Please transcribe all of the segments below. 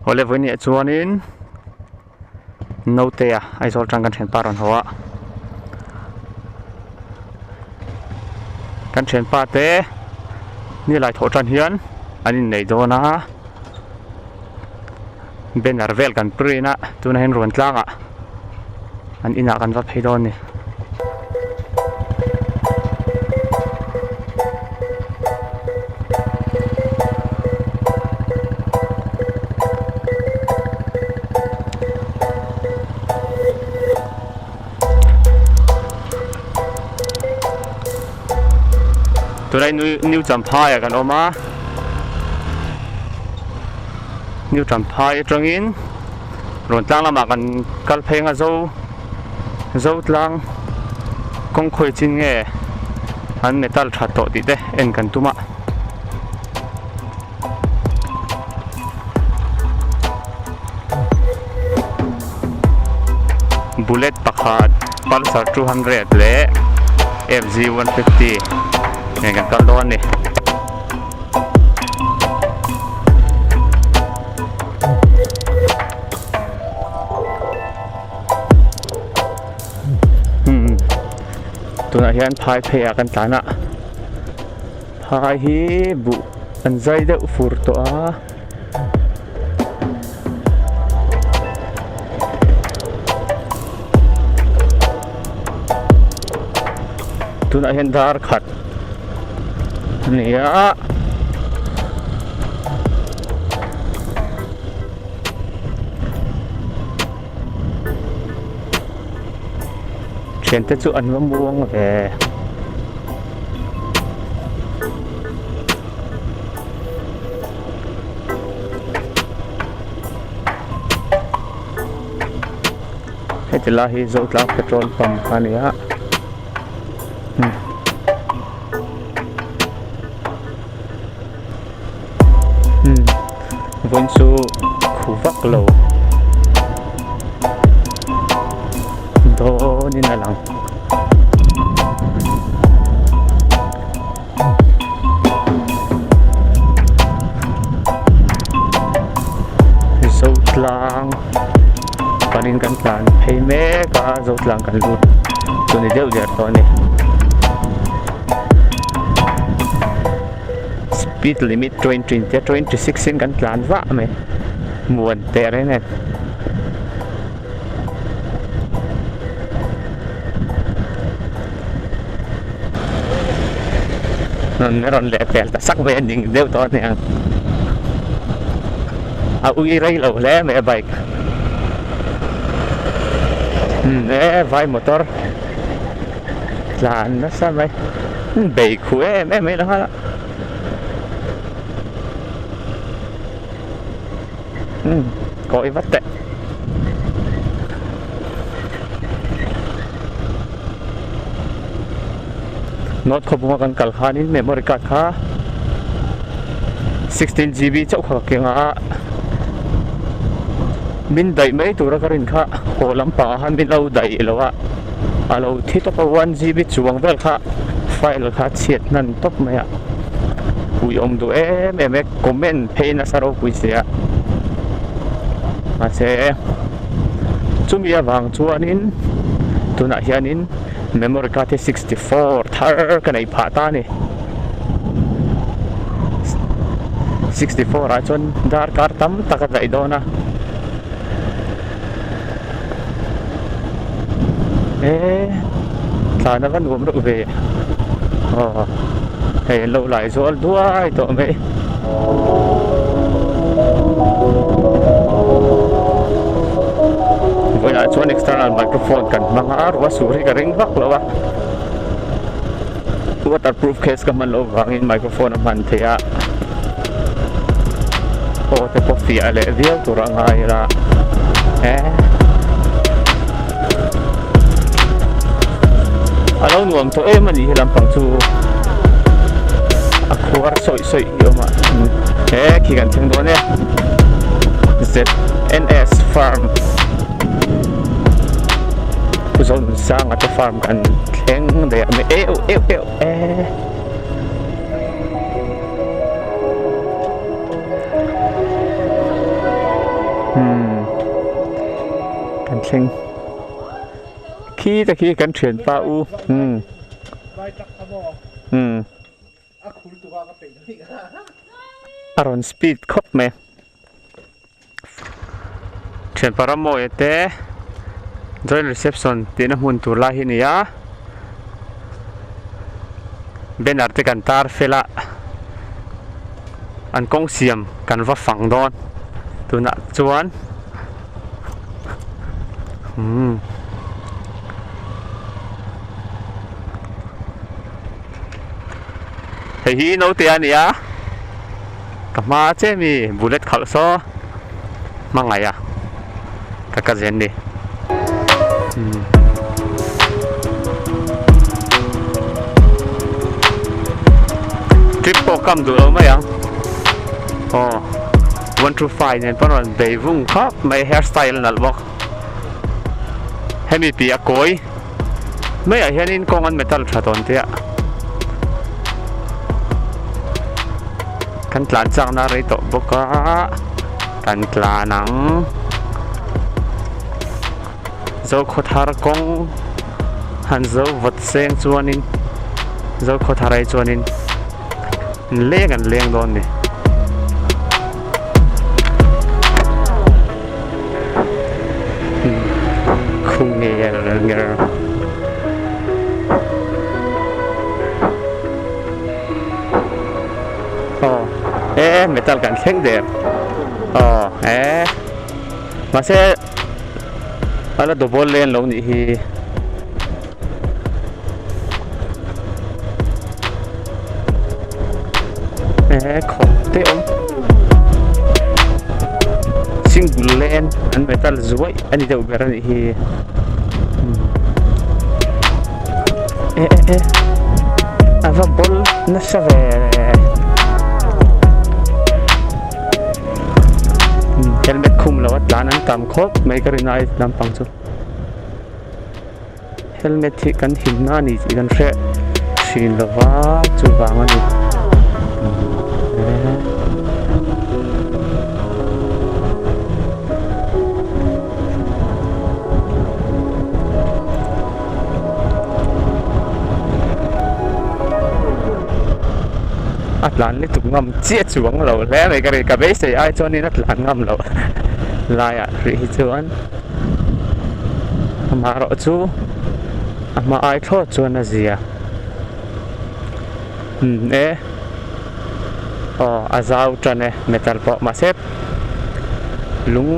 Awle vawiin ah chuanin naute a Aizawl atang kan thianpa a rawn haw a kan thianpa te nilai thawh tan hian an innei dawn a banner vel kan print a tunah hian ruan tlangah an inah kan va phei dawn a ni. Tunah hi New Champhai ah kan awm a New Champhai atangin rawn tlang lamah kan kal phei ang a zo Zotlang kawng khawi chin nge an metal tha tawh tih te en kan tum a. Bullet pakhat Pulsar 200 leh FZ 150 nen kan kal dawn a ni. Tunah hian phai phei ah kan tlan a phai hi buh an zai deuh fur tawh a. Tunah hian dar khat a ni a. Thiante chu an va muang ve. Heti lai hi Zotlang petrol pump a ni a. Vawiin chu khu vak lo dawnin a lang. Zotlang panin kan tlan phei mek a Zotlang kan lut chu ni deuh der tawh a ni. Speed limit 20 te 26 in kan tlan vah mai muan teh reng e. An rawn leh pel ta sak mai a ning deuh tawh aniang a ui rei lo hle mai a bike e vai motor tlan nasa mai bei khu em em mai lo kawi vat teh note khawpung a kan kal khanin memory card kha 16 gb chauh kha ka keng a min daih mai tura ka rin kha haw lampangah khan min lo daih lo a a lo thi tawp a 1 gb chuang vel kha file kha chhiat hnan tawp mai a ui awm duh em em e comment phei nasa ropui sia mahse chumi avang chuanin tunah hianin memory card hi 64 thar ka neih phah ta a ni 64 ah chuan darkar tam tak a daih dawn a. E tlan a va nuam reuh ve aw hei an lo lai zual duai tawh mai vawiinah chuan external microphone kan hmang a ruah sur hi ka ring vak lo a waterproof case ka hman loh vangin microphone a hman theih a aw te pawh fiah leh viau tur a ngai ila e a lo nuam tawh em a nih hi lampang chu a khuar sawih sawih hi a awm a he khi kan thleng dawn e ZNS farm Zonsanga te farm kan thleng daih a eu eu eu e. thleng khi te khi kan thianpa u umm umm a rawn speed khawp mai thianpa Ramawia te joint reception tihna hmun tur lai hi a ni a banner te kan tar fel a an kawng siam kan va fang dawn tunah chuan umm hei hi naute a ni a ka hma che mi bullet khalh saw hmangaih a ka ka zen ni umm trip pawh kam duh lo mai ang aw 125 nen pawn rawn bei vung khawp mai hair style a nalh bawk hemi piah kawi maiah hianin kawng an metal tha tawn te a kan tlan chakna a rei tawh bawk a kan tlan ang Zokhawthar kawng han zo vawt seng chuanin Zokhawthar ai chuanin leng an leng dawn ni. Khu nger nger. Aw e metal kan thleng der aw e mahse a la double lane lo nih hi. E khawp te awm single lane an metal zuaih a ni deuh ber a nih hi e e e a va bawl nasa ve helmet khum lo a tlan an tam khawp mai ka rin ai lampang chu. Helmet hi kan himna a ni tih kan hre thin lo va chuvang a ni. A tlan lutuk ngam chiah chuang lo hle mai ka rin ka beisei ai chuanin a tlan ngam loh laiah rih hi chuan. Amaherawh chu a hma ai thlawt chuan a zia umm e aw a zau tan e metal pawh mahse lung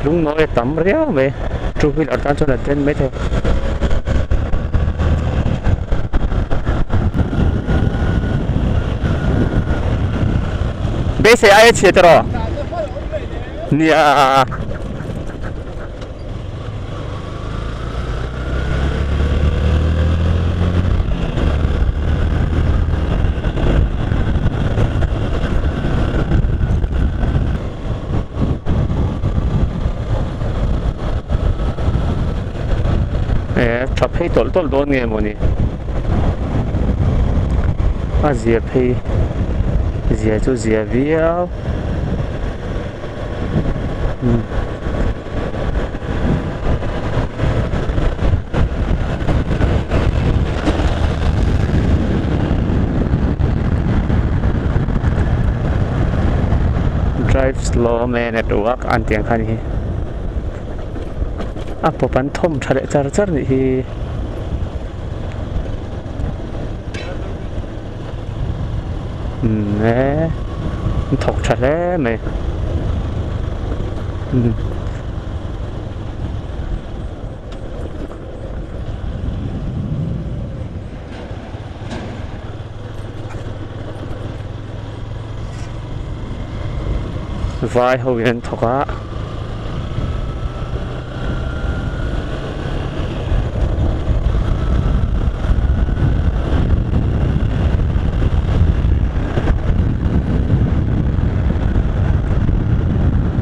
lung nawi a tam riau mai two wheeler tan chuan a den maithei. Beisei aia chhia te rawh. Nia. E tha phei tawlh tawlh dawn nge mawni a zia phei zia chu zia viau. Drive slow man at work an tih ang kha a ni hi a pawp an thawm tha leh char char nih hi. Umm e an thawk tha hle mai umm. Vai ho in an thawk a.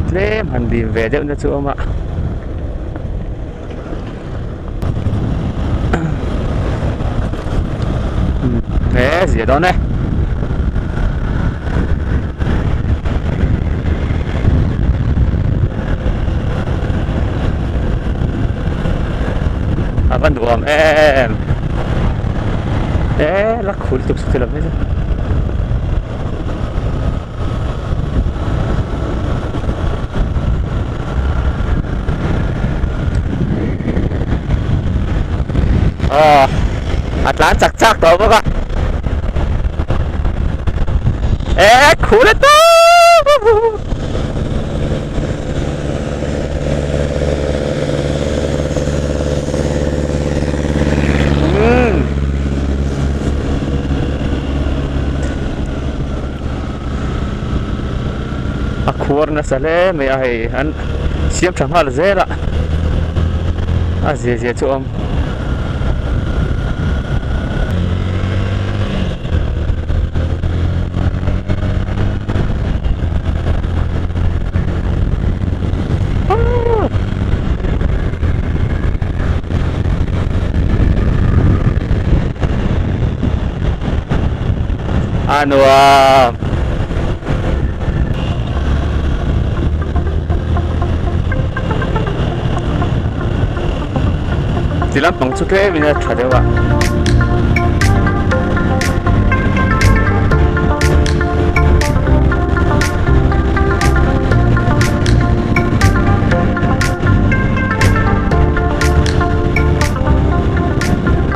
Tlem han bim ve deuh na chu a awm a. E zia dawn e. va nuam em e la khul tuk chu lam hi chu. Aw a tlan chak chak tawh bawk a e khul a tawp. A khuar nasa hle mai a hei an siam tha nghal zel a a zia zia chu a awm. A nuam. Ti lampang chu tlem in a tha deuh a.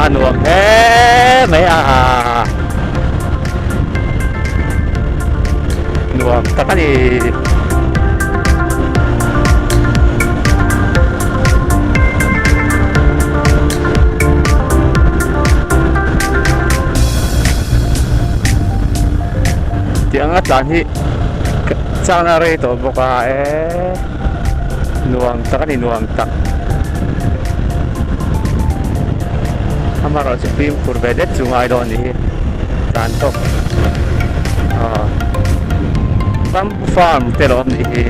A nuam hle mai a. Nuam tak a ni. Tiang a tlan hi chakna rei tawh bawk a e nuam tak a ni nuam tak amaherawhchu fimkhur ve det chu ngai dawn a nih hi tlan tawp aw bamboo farm te lo awm a nih hi.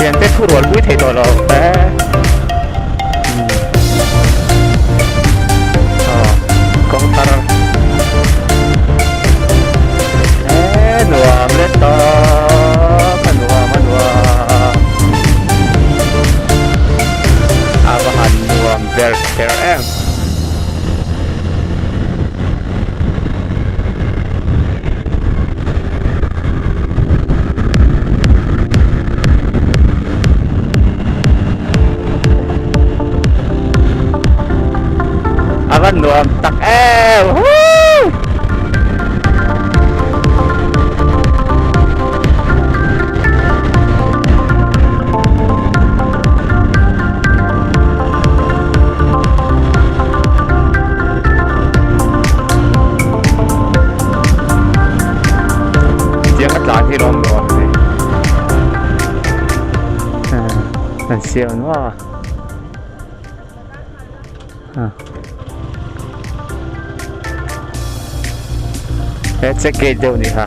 Thiante thu rual pui thei tawh lo e kawng thar e nuam le tawp a nuam a nuam. A va han nuam ber kher em. A va nuam tak em. Woohoo! Tiang a tlan hi rawng nuam a ni. An siam nuam a. He check gate deuh ni kha.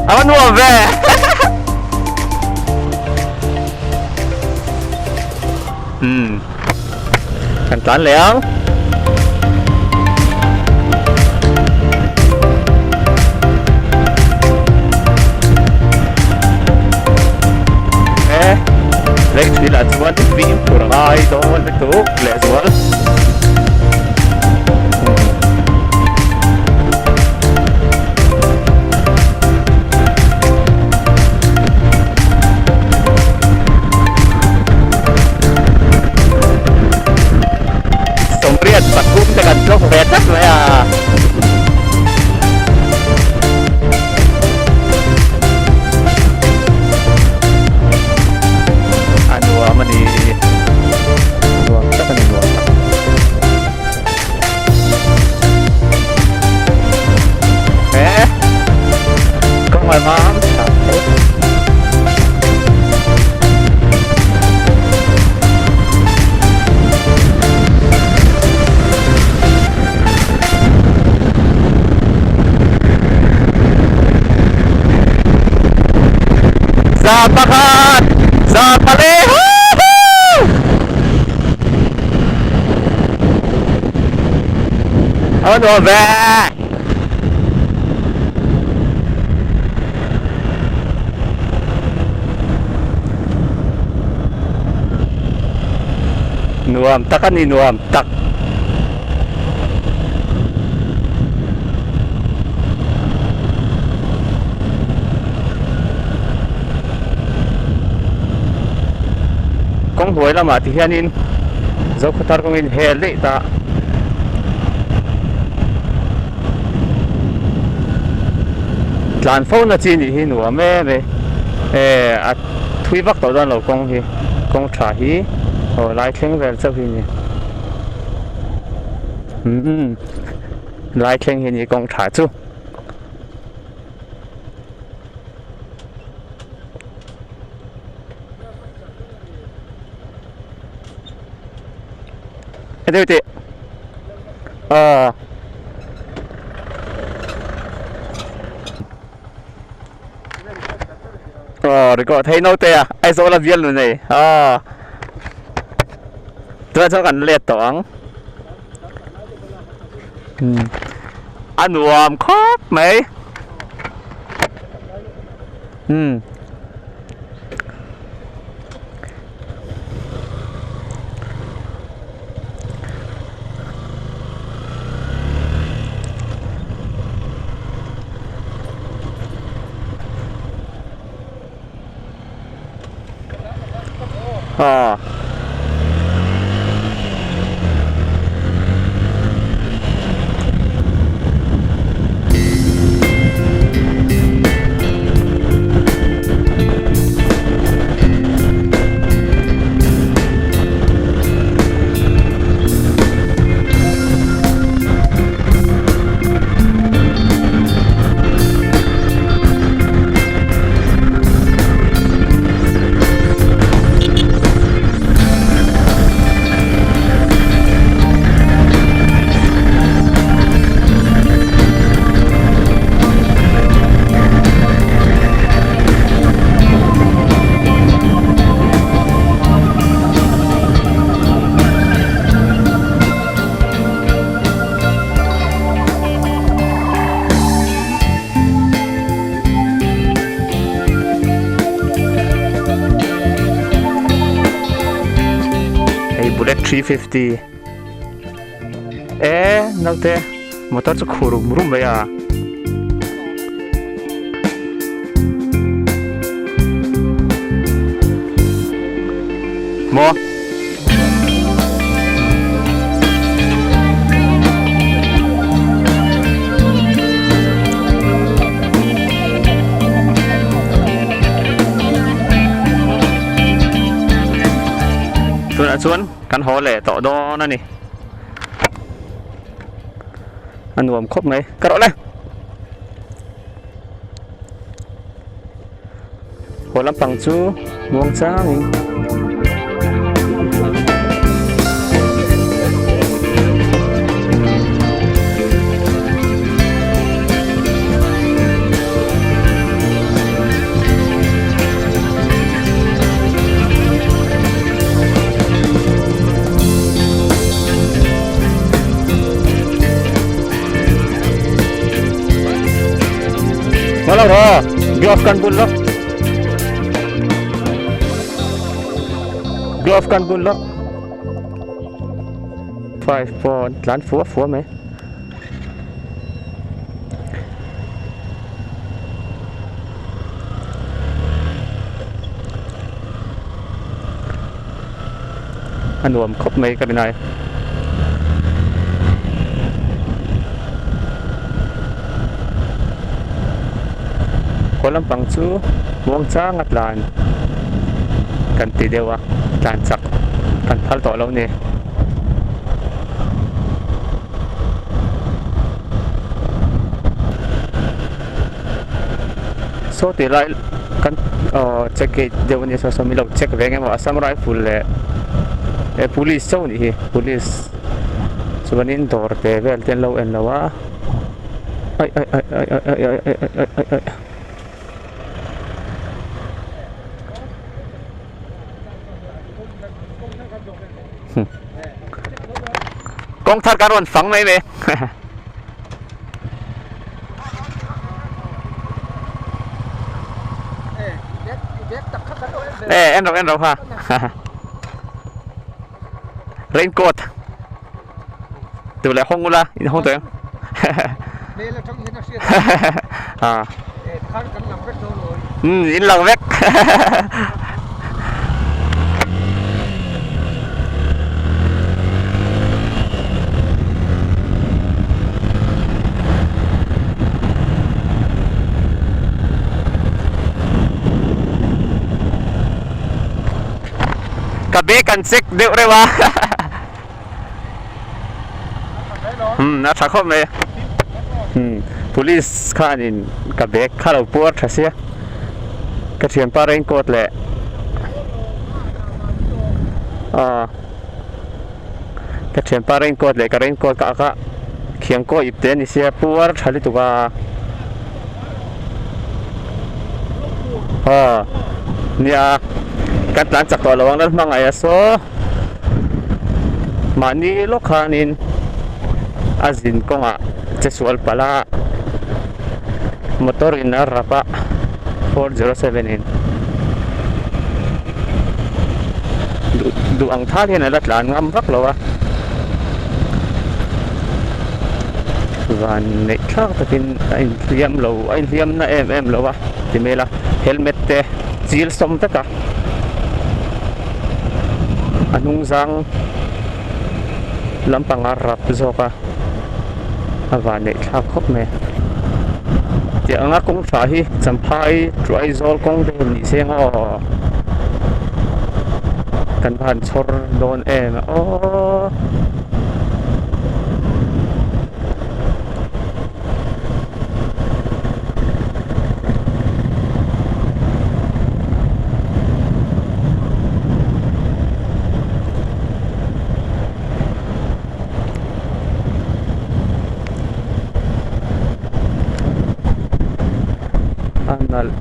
A va nuam ve. Hmm. Kan tlan leh ang. E lek thil ah chuan fimkhur a ngai dawn lutuk lehzual. 83 te kan tlawk ve tlat mai a. A nuam a ni. Nuam tak a ni nuam tak. He kawng a mam tha hle. 100, 104 huhuu! A nuam ve! Nuam tak a ni nuam tak. Kawng hnuai lamah ti hianin Zokhawthar kawngin hel daih ta. Tlan fo na chi nih hi nuam em e. E a thui vak tawh dawn lo kawng hi kawng tha hi aw lai thleng vel chauh hi ni. Umm lai thleng hi ni kawng tha chu. Deuh teh aw aw record thei naute a Aizawl a bial nu nei aw tunah chuan kan let tawh ang a nuam khawp mai umm. Aw. Hei bullet 350 e naute motor chu khu rum rum mai a. Maw? Tunah chuan kan haw leh tawh dawn a ni. A nuam khawp mai. Ka rawh le. Haw lampang chu muang changin. Malo ro glove kan bun lo glove kan bun lo 5 4 tlan fua fua mai A nuam khawp mai ka rinai. Haw lampang chu muang changa tlan kan ti deuh a, tlan chak kan phal tawh lo ni. Saw tih lai kan aw check gate deuh a nia saw saw min lo check ve eng emaw Assam rifle leh eh police chauh a nih hi police chuanin dawr te vel te an lo en lo a ai ai ai ai ai ai ai ai ai ai. Kawng thar kan rawn fang mai mai. E en rawh en rawh ha. Raincoat. Tu leh hawng ula in hawng tawh em? Hmel atang hian a hriat. Ha. E thar kan lang vek dawn awi. Um in lang vek. Ka bag an check deuh reuh a. Umm a tha khawp mai umm police khanin ka bag kha lo puar tha sia ka thianpa raincoat leh aw ka thianpa raincoat leh ka raincoat ka ak a khiang kaw ip te a ni sia puar tha lutuk a aw nia kan tlan chak tawh lo ang Lalhmangaih a saw. Mahni lawk khanin a zin kawngah che sual palh a, motor in a rap a 407 in duh duh ang thal hian a la tlan ngam vak lo a, van neih thlak takin a inhliam lo a inhliam na em em lo a ti mai ila helmet te chil sawm vek a. A hnung zang lampang a rap zawk a a van neih thlak khawp mai tiang anga kawng tha hi champhai Aizawl kawng te hi ni seng aw kan va han chhawr dawn em aw. A nalh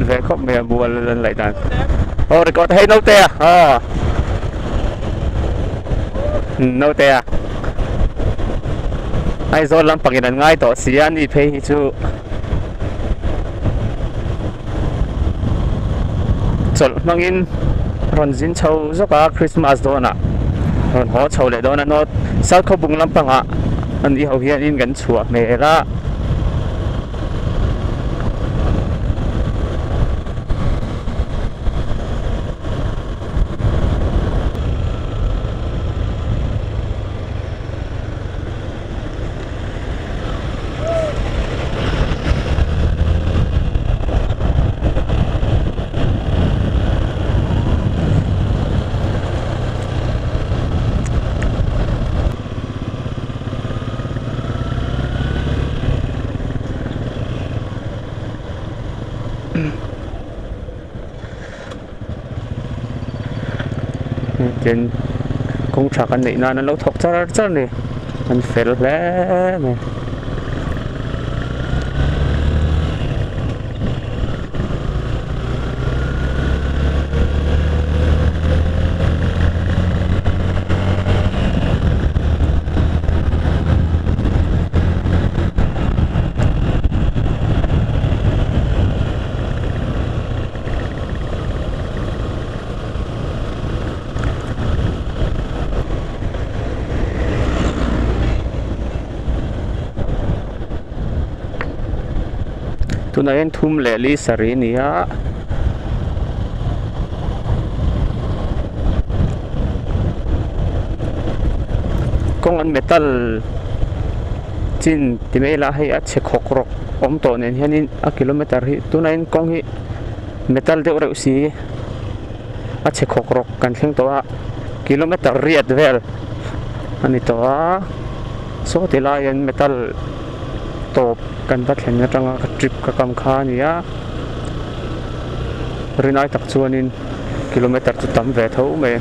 ve khawp mai a mual an laih dan aw record hei naute a aw naute a. Aizawl lampangin an ngai tawh si a ni phei hi chu chawlh hmangin rawn zin chho zawk a Christmas dawnah rawn haw chho leh dawn a North South Khawbung lampangah a ni ho hianin kan chhuah hmel a. Tin kawng tha kan neih nan an lo thawk char char a ni an fel hle mai. Tunah hian thum leh li sarih a ni a. Kawng an metal chin ti mai ila hei a chhe khawk rawk awm tawh nen hianin a kilometer hi tunah hian kawng hi metal deuh reuh si a chhe khawk rawk kan thleng tawh a kilometer riat vel a ni tawh a saw ti lai hian metal tawp kan va thlen atanga ka trip ka kam kha a ni a rinai tak chuanin kilometer chu tam ve tho mai.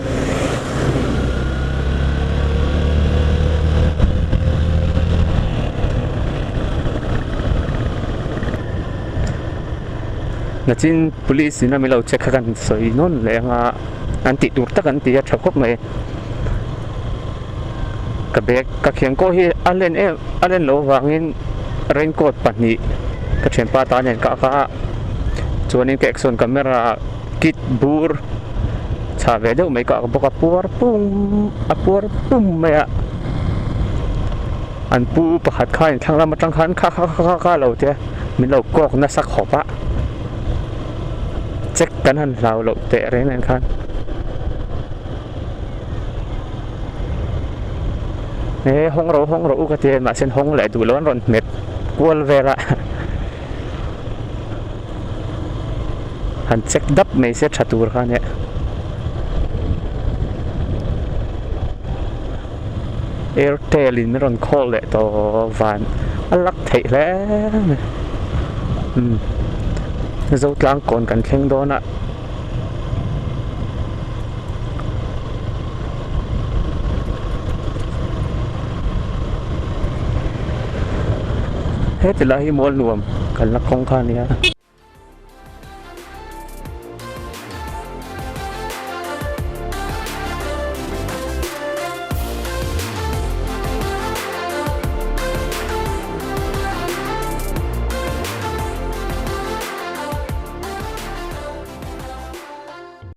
Nachin police in a milo check kha kan sawi nawn leh anga an tih tur tak an ti a tha khawp mai. Ka bag ka khiang kawh hi a len em a len loh avangin raincoat pahnih ka thianpa tan hian ka ak a chuanin ka action camera kit bur chhah ve deuh mai ka ak bawk a puar pum a puar pum mai a an pu pakhat khan thlang lam atang khan kha kha kha kha lo te min lo kawk nasa khawp a check kan han hlau loh teh reng nen khan. He hawng ro hawng ro u ka ti a mahse hawng leh duh lo an rawn hmet kual vel a han check dap mai se tha tur kha ania airtel in min rawn call leh tawh van a lak theih hle mai umm zotlang kawn kan thleng dawn a. Heti lai hi mual nuam kalna kawng kha a nia.